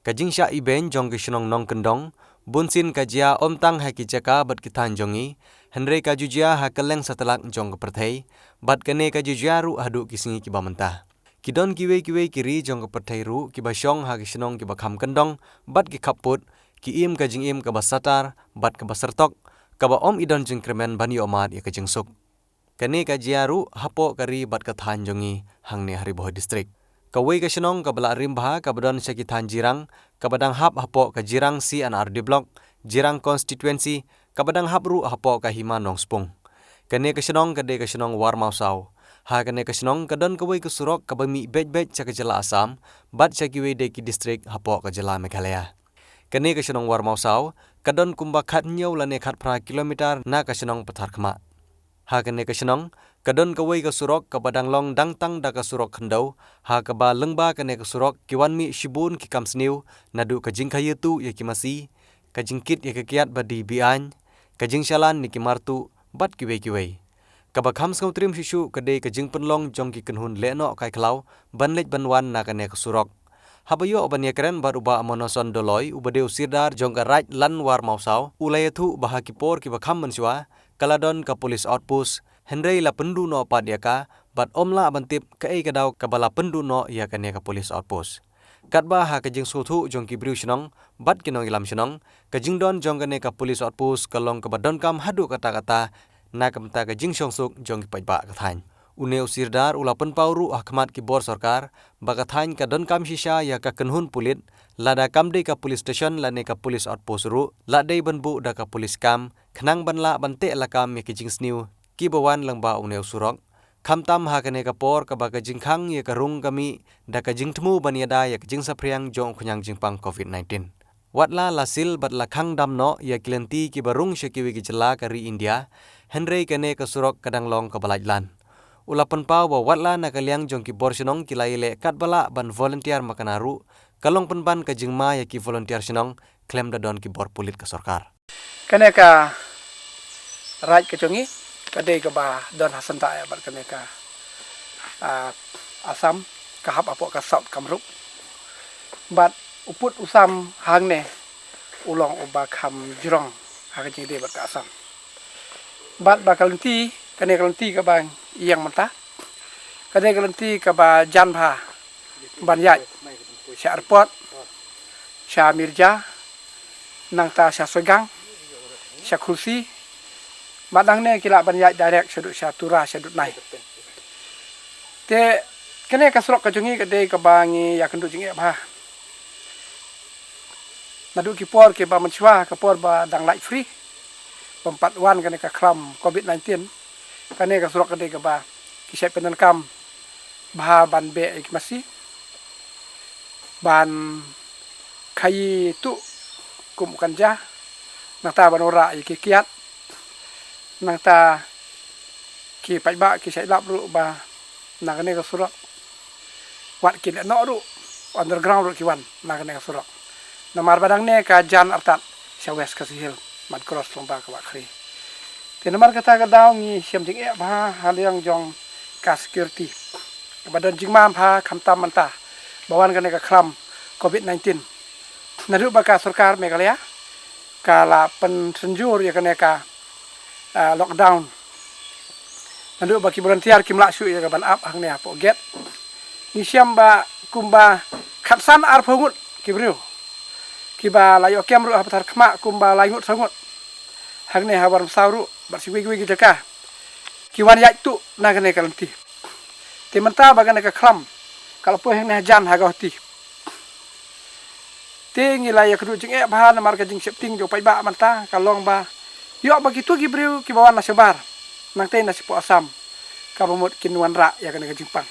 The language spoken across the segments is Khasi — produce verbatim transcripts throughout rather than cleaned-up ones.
Ka jingshah ibeiñ jong ki shnong nongkyndong bunsien ka jia ym tang ha ki jaka bad ki thaiñ jong ngi, hynrei ka ju jia ha kylleng satlak jong ka pyrthei, bad kane ka ju jia ruh haduh ki sngi kiba mynta. Ki don kiwei kiwei ki ri jong ka pyrthei ruh kiba shong ha ki shnong kiba kham kyndong bad ki khappud, ki im ka jingim kaba satar bad kaba syrtok, kaba ym i don jingkyrmen ban ïoh mad ïa ka jingsuk. Kane ka jia ruh hapoh ka ri bad ka thaiñ jong ngi hangne ha Ri Bhoi District. Kawei ka shnong kaba la rim bha kaba don sha ki thaiñ Jirang, kaba dang hap hapoh ka Jirang C and R D Block, Jirang Constituency, kaba dang hap ruh hapoh ka Hima Nongspung. Kane ka shnong ka dei ka shnong Warmawsaw. Ha kane ka shnong ka don kawei ka surok kaba mih beit beit sha ka jylla Assam bad sha kiwei de ki district hapoh ka jylla Meghalaya. Kane ka shnong Warmawsaw ka don kumba khathynñiew lane khatphra kilometer na ka shnong Patharkhmah. Ha kane ka shnong ka don kawei ka surok kaba dang long dang tang da ka surok khyndew, ha kaba lyngba kane ka surok ki wan mih shibun ki kam sniew, naduh ka jingkhaïi tuh ïa ki masi, ka jingkit ïa ka kiad ba die be-aiñ, ka jingshalan ïa ki mar tuh bad kiwei kiwei. Kaba kham sngewtriem shuh shuh ka dei ka jingpynlong jong ki kynhun lehnoh kai khlaw ban leit ban wan na kane ka surok. Haba ïoh ban ïakren bad u Bah Monoson Doloi, uba dei u sirdar jong ka Raid Land Warmawsaw, u la ïathuh ba ha ki por kiba kham mynshuwa ka la don ka police outpost, hynrei la pynduh noh pat ïa ka, bad ym lah ban tip kaei ka daw kaba la pynduh noh ïa kane ka police outpost. Katba ha ka jingsngewthuh jong ki briew shnong bad ki nongïalam shnong, ka jingdon jong kane ka police outpost ka long kaba donkam haduh katta katta na ka bynta ka jingshongsuk jong ki paidbah ka thaiñ. Une u sirdar u la pynpaw ruh ha khmat ki bor sorkar ba ka thaiñ ka donkam shisha ïa ka kynhun pulit, lada kam dei ka police station lane ka police outpost ruh, la dei ban buh da ka police camp khnang ban lah ban teh lakam ïa ki jingsniew kiba wan lyngba une u surok, khamtam ha kane ka por kaba ka jingkhang ïa ka rung ka mih da ka jingthmu ban ïada ïa ka jingsaphriang jong u khñiang jingpang covid nineteen. Watla la sil bad la khang dam noh ïa ki lynti kiba rung sha kiwei ki jylla ka ri India, hynrei kane ka surok ka dang long kaba laitlan. U la pynpaw ba watla na ka liang jong ki bor shnong ki la ïaleh katba lah ban volunteer makna ruh, ka long pynban ka jingma ïa ki volunteer shnong khlem da don ki bor pulit ka sorkar. Kane ka raid ka jong ngi ka dei kaba don ha syndah ïa bad kane ka, ah, Assam, ka hap hapoh ka South Kamrup. Bad u pud u sam hangne u long uba kham jrong ha ka jingdei bad ka Assam. Bad ba ka lynti, kane ka lynti kaba ïeng mynta, ka dei ka lynti kaba jan bha ban ïaid sha airport, sha Mirja, nangta sha Soigang, sha Khulsi, bad nangne ki lah ban ïaid direct shaduh sha Tura, shaduh Nai. Te kane ka surok ka jong ngi ka dei kaba ngi ïakynduh jingeh bha. Naduh ki por kiba mynshuwa, ka por ba dang lait free, bym pat wan kane ka khlam covid nineteen, kane ka surok ka dei kaba ki shait pyndonkam bha ban beh ïa ki masi, ban khaïi tuh kum u kynja, nangta ban wanrah ïa ki kiad, nangta ki paidbah ki shait lap ruh ba na kane ka surok wat ki lehnoh ruh, underground ruh ki wan na kane ka surok. Namar ba nangne ka jan artat sha West Khasi Hills ban cross lyngba ka Wahkhri. Te namar kata ka daw ngi shem jingeh bha ha liang jong ka security. Ba don jingma bha khamtam mynta ba wan kane ka khlam covid nineteen. Naduh ba ka sorkar Meghalaya ka la pynsynjur ïa kane ka, ah, lockdown. Naduh ba ki volunteer kim lah shuh ïa ka ban ap hangne hapoh gate, ngi shem ba kumba khatsan arphew ngut ki briew kiba la ïoh kem ruh ha Patharkhmah kumba lai ngut saw ngut. Hangne ha Warmawsaw ruh bad shi wei wei ki jaka ki wan ïaid tuh na kane ka lynti. Te mynta ba kane ka khlam ka la poi hangne hajan ha Guwahati. Te ngi la ïakynduh jingeh bha namar ka jingsheptieng jong u paidbah mynta ka long ba ïoh ba kito ki briew kiba wan na shabar, nangta na shapoh Assam, kaba mut kin wanrah ïa kane ka jingpang.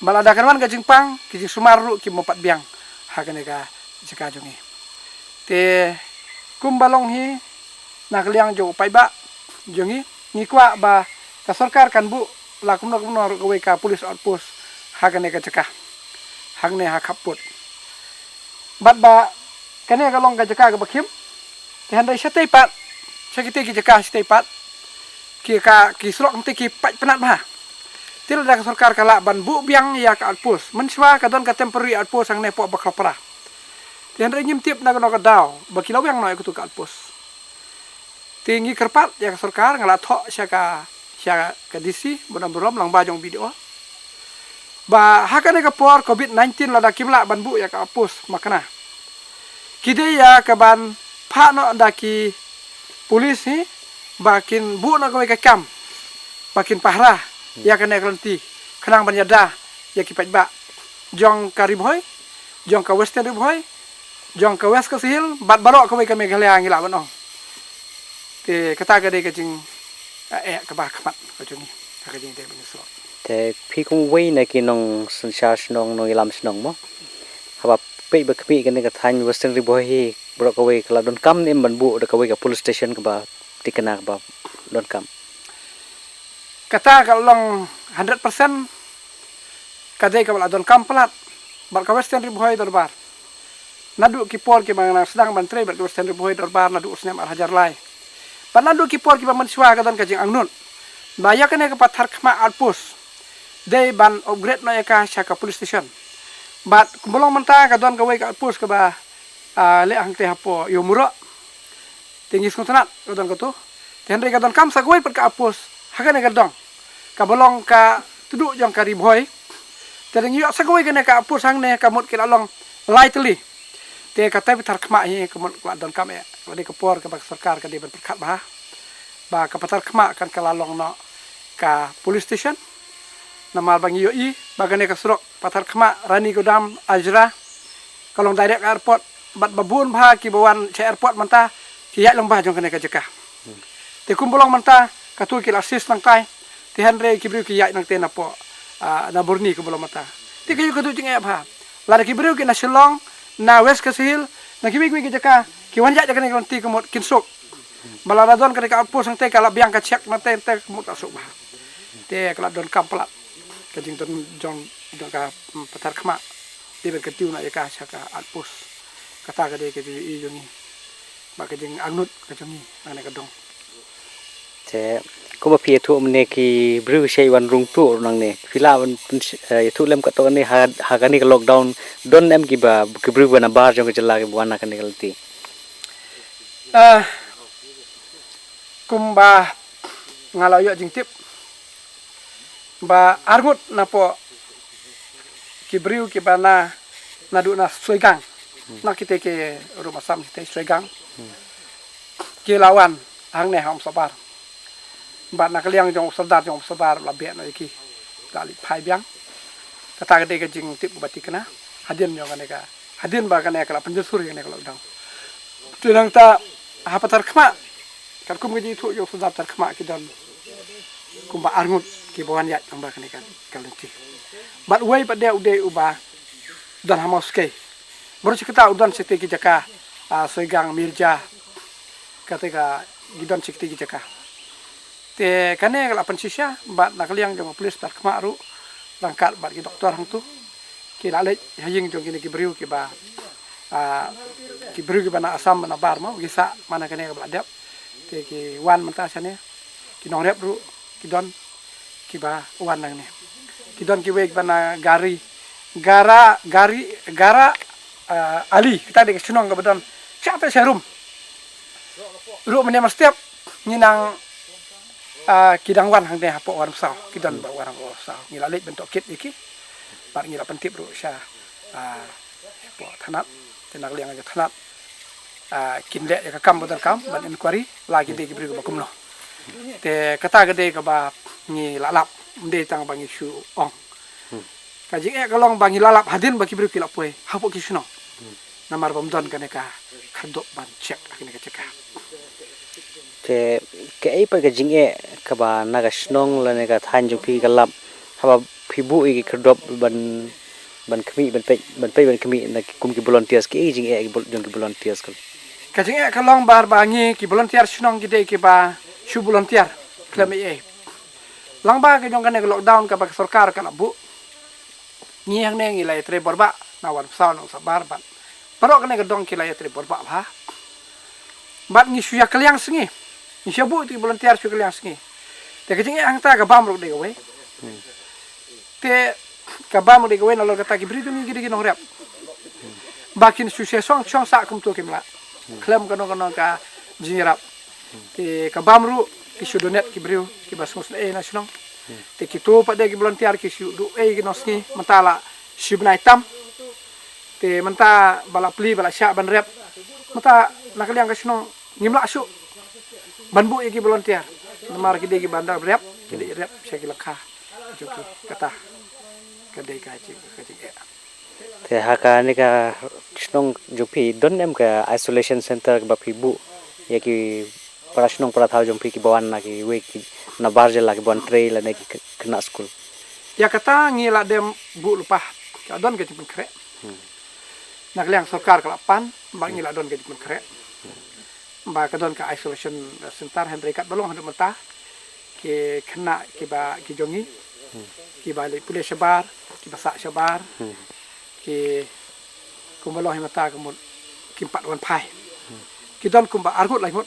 Ba lada kan wan ka jingpang, ki jingsumar ruh kim pat biang ha kane ka jaka jong ngi. Te kumba long hi na ka liang jong u paidbah jong ngi, ngi kwah ba ka sorkar kan buh la kumno kumno ruh kawei ka police outpost ha kane ka jaka, hangne ha khappud. Bad ba kane ka long ka jaka kaba khim, te hynrei shatei pat, sha kitei ki jaka shatei pat, ki ka, ki surok hangtei ki pait pynat bha. Te lada ka sorkar ka lah ban buh biang ïa ka outpost, mynshuwa ka don ka temporary outpost hangne hapoh Bakhlapara. Te hynrei ngim tip na kano ka daw ba ki la weng noh ïa katu ka outpost. Te ngi kyrpad ïa ka sorkar, nga la thoh sha ka, sha ka D C ba don burom lyngba jong B D O, ba ha kane ka por covid nineteen lada kim lah ban buh ïa ka outpost Makna, ki dei ïa ka ban phah noh da ki police hi ba kin buh noh kawei ka camp ba kin pahara ïa kane ka lynti, khnang ban ïada ïa ki paidbah jong ka Ri Bhoi, jong ka Western Ri Bhoi, jong ka West Khasi Hills bad baroh kawei ka Meghalaya, ngi lah ban ong. Te kata ka dei ka jing, eh, eh, kaba khmat ka jong ngi ha ka jingïadei bad ngi shuh. Te phi kum uwei na ki nongsynshar shnong, nongïalam shnong mo, haba peit ba khmih kane ka thaiñ Western Ri Bhoi hi, baroh kawei ka la donkam ne em ban buh da kawei ka police station kaba thikna kaba donkam? Kata ka long hundred percent ka dei kaba la donkam palat bad ka Western Ri Bhoi dorbar. Naduh ki por kiba nga nang sdang ban trei bad ka Western Ri Bhoi dorbar naduh u snem ar hajar lai, bad naduh ki por kiba mynshuwa ka don ka jingangnud ba ïa kane ka Patharkhmah outpost dei ban upgrade noh ïa ka sha ka police station. Bad kumba long mynta ka don kawei ka outpost kaba, ah, leh hangtei hapoh Ïewmawrah. Te ngi sngewtynnat ka don katu. Te hynrei ka donkam sa kawei pat ka outpost ha kane ka dong kaba long ka tduh jong ka Ri Bhoi. Te dang ïoh sa kawei kane ka outpost hangne, ka mut ki la long lai tylli. Te kata Patharkhmah hi ka mut ka la donkam eh, ka dei ka por kaba ka sorkar ka dei ban pyrkhat bha ba ka Patharkhmah kan ka la long noh ka police station. Namar ba ngi ïohi ba kane ka surok Patharkhmah, Ranigodam, Ajra ka long direct airport, bad ba bun bha kiba wan sha airport mynta ki ïaid lyngba jong kane ka jaka. Te kumba long mynta katu ki la sis nangtai, te hynrei ki briew ki ïaid nangtai napoh, ah, na Burnie kumba long mynta. Te ka ïoh katu jingeh bha. Lada ki briew ki na Shillong, na West Khasi Hills, na kiwei kiwei ki jaka, ki wan ïaid da kane ka lynti ka mut kin suk. Ba lada don kane ka outpost hangtei ka la biang ka check nangtai, te ka mut ka suk bha. Te ka la donkam palat ka jingdon jong, jong ka, mm, Patharkhmah. Dei ban kyntiew noh ïa ka sha ka outpost. Kata ka dei ka jingïohi jong ngi bad ka jingangnud ka jong ngi ha kane ka dong. Te kumba phi ïathuh mynne, ki briew shait wan rung tuh ruh nangne. Phi lah ban pyn-, eh, ïathuh lem katto katne ha, ha kane ka lockdown don em kiba, ki briew ba nabar jong ka jylla kiba wan ha kane ka lynti? Ah, kumba nga la ïoh jingtip ba arngut napoh ki briew kiba na, naduh na Soigang, na kita ki rum Assam kita Soigang, ki la wan hangne ha Umsabar. Bad na ka liang jong u sordar jong Umsabar la beh noh ïa ki, la leit phai biang. Kata ka dei ka jingtip kaba thikna hadien jong kane ka, hadien ba kane ka la pynjur sur ïa kane ka lockdown. Te nangta ha Patharkhmah, katkum ka jingïathuh jong u sordar Patharkhmah, ki don kumba arngut kiba wan ïaid lyngba kane ka, ka lynti. Bad uwei pat de u dei uba don ha Mawskei. Baroh shi katta u don shi kitei ki jaka, ah, Soigang, Mirja, kata ka, ki don shi kitei ki jaka. Te kane ka la pynshisha bad na ka liang jong ka police Patharkhmah ruh ryngkat bad ki doktor hangtu, ki la leit ha ïing jong kine ki briew kiba, ah, ki briew kiba na Assam ba nabar mo, ki sah man la kane kaba la dep. Te ki wan mynta shane, ki nongrep ruh ki don kiba wan nangne. Ki don kiwei kiba na Gari, Gara, Gari, Gara, ah, Ali, kita dei ka shnong kaba don shaphrang sharum. Ruh mynne mynstep ngi nang, ah, ki dang wan hangne hapoh Wanremsaw, ki don ba wan hapoh Wanremsaw. Ngi la leit ban tohkit ïa ki bad ngi la pyntip ruh sha, ah, hapoh thanat. Te na ka liang jong thanat, ah, kin leh ïa ka kam ba donkam ban inquiry la ki dei ki briew kiba kumno. Te kata ka dei kaba ngi la lap, ym dei tang ba ngi shu ong. Ka jingeh ka long ba ngi la lap hadien ba ki briew ki la poi hapoh ki shnong. Namar bym don kane ka khyrdop ban check ha kane ka jaka. Te kaei pat ka jingeh kaba na ka shnong lane ka thaiñ jong phi ka lap haba phi buh ïa ki khyrdop ban, ban khmih, ban peit, ban peit ban khmih na ki, kum ki volunteers, kaei jingeh ki vol-, jong ki volunteers ka? Ka jingeh ka long ba, ba ngi ki volunteer shnong ki dei kiba shu volunteer khlem ei ei. Lyngba ka jong kane ka lockdown kaba ka sorkar ka la buh, ngi hangne ngi la ïatrei borbah na Wanremsaw, na Umsabar bad baroh kane ka dong ki la ïatrei borbah bha. Bad ngi shu ïa kylliang sngi, ngi shu ïa buh ïa ki volunteer shu kylliang sngi. Te ka jingeh hangta ka bam ruh dei kawei. Te ka bam ruh dei kawei nalor kata ki briew jong ngi ki dei ki nongrep. ba kin shu sha shong shong sah kumto kim lah. Khlem kano kano ka jingïarap. Te ka bam ruh ki shu donate ki briew kiba sngewsynei na shnong. Te kito pat de ki volunteer ki shu duh ei ki nongsngi mynta la shi bnai tam. Te mynta ba la plie ba la shah ban rep. Mynta na ka liang ka shnong ngim lah shuh ban buh ïa ki volunteer. Namar ki dei ki ban rep, ki dei rep sha ki lyngkha jong ki. Kata ka dei ka jing ka jingeh. Te ha kane ka shnong jong phi don em ka isolation center kaba phi buh ïa ki para shnong para thaw jong phi kiba wan na kiwei ki, na bar jylla kiba wan trei lane ki khynnah skul? Ïa kata ngi la dem buh lypa. Ka don ka jingpynkhreh. Na ka liang sorkar ka la pan ba ngi la don ka jingpynkhreh ba ka don ka isolation center, hynrei katba long haduh mynta ki khynnah kiba ki jong ngi kiba leit pule shabar, kiba sah shabar, ki kumba long hi mynta ka mut kim pat wan phai. Ki don kumba arngut laingut.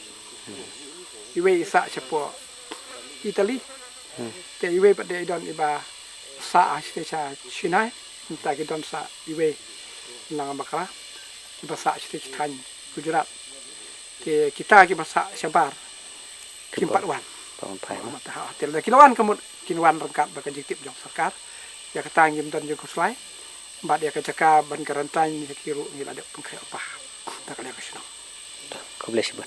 Iwei i sah shapoh Italy. Te iwei pat de i don iba sah sha sha Chennai. Mynta ki don sa iwei na Bakra, kiba sah sha thaiñ Gujarat. Te kita kiba sah shabar kim pat wan. Pat wan phai, ma. Te lada kin wan ka mut kin wan ryngkat bad ka jingtip jong sorkar. Ïa kata ngim don jingkhuslai. Bad ïa ka jaka ban quarantine ïa ki ruh ngi la dep pynkhreh lypa. Ta ka liang ka shnong. Khublei shibun.